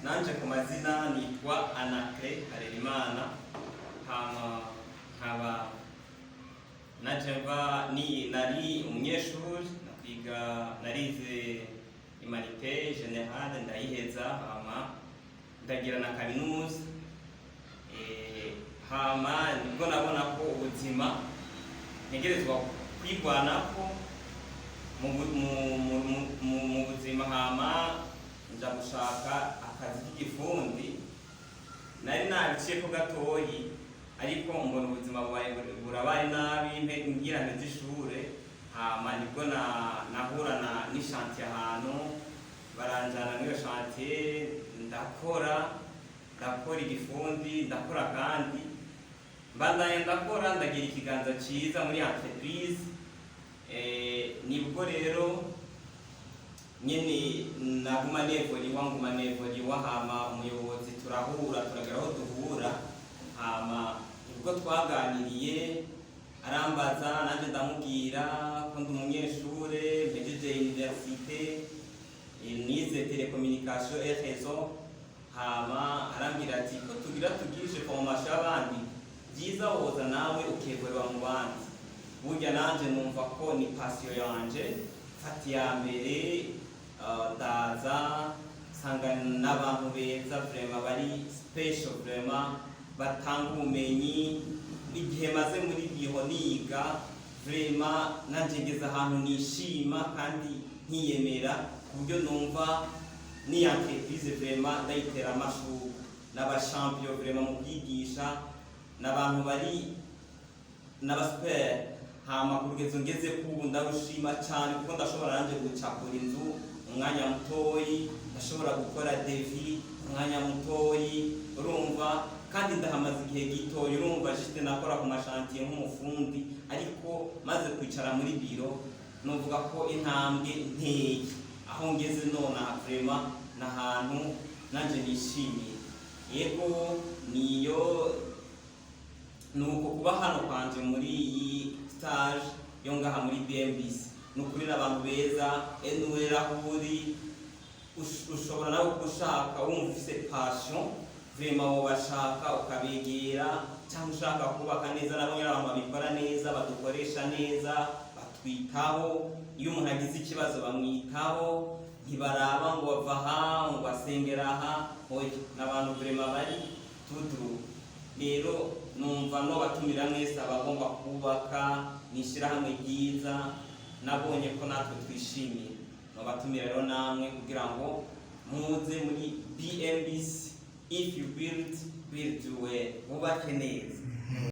Nanje ku mazina nitwa Anacre Harerimana, hama nkaba naje mva ni nari umunyeshuri, nakwiga, narize humanités générales, ndayiheza, hama ndagira na kaminuza. Hama nibwo nabona ko ubuzima ntegerezwa kwigwanako mu buzima, hama nja gushaka akazi k'igifundi. Nari nabiciyeko gatoyi, ariko mbona ubuzima bubaye burabaye nabi, ngira mpeze ishure. Hama nibwo nahura na n'ichantier, ahantu baranjana muri iyo chantier, ndakora igifundi, ndakora kandi mbandanya ndakora, ndagira ikiganza ciza muri entreprise. Nibwo rero nyene naguma nevoliwa, nguma nevoliwa, hama umuyobozi turahura, turagera aho duhura, hama nibwo twaganiriye, arambaza, nanje ndamubwira ko ndi umunyeshure mpejeje université, nize télécommunication et réseau. Hama arambwira ati: "Ko tugira tugirishe formation y'abandi, byiza woza nawe ukevorera mu bandi." Burya nanje numva ko ni passion yanje, mfata iya mbere, ndaza nsanga n'abantu beza, vraiment bari special, vraiment batanga ubumenyi. Igihe maze muri giho niga, vraiment nanje ngeze ahantu nishima kandi nkiyemera, ku buryo numva ni entreprise vraiment ndayitera amashurwe. N'abachampion vraiment mu kwigisha, n'abantu bari n'abasuper. Hama ku rugezo ngeze kubu ndarushima cyane, kuko ndashobora nanje gucapura inzu umwanya mutoyi, ndashobora gukora devis umwanya mutoyi, urumva, kandi ndahamaze igihe gitoyi. Urumva, juste nakora ku machantier nk'umufundi, ariko maze kwicara muri biro, nuvuga ko intambwe nteye aho ngeze nonaha, vraiment n'ahantu nanje nishimiye. Yego, niyo nuko kuba hano kwanje muri iyi stage yo ngaha muri BMBC. Ni ukuri n'abantu beza. Anywhere aho uri, ushobora nawe kuba ushaka, wumva ufise passion, vraiment wobashaka ukabegera, cyangwa ushaka kubaka neza, nabo nyine abantu babikora neza, badukoresha neza, batwitaho. Iyo umuntu agize ikibazo bamwitaho, ntibaraba ngo bava aha, ngo basengera aha, oya, ni abantu vraiment bari tuduru. Rero numva no batumira mwese abagomba kubaka. Ni ishyirahamwe ryiza, nabonye ko natwe twishimiye. Nobatumira rero namwe kugira ngo muze muri BMBC. If you build, build well, bubake neza.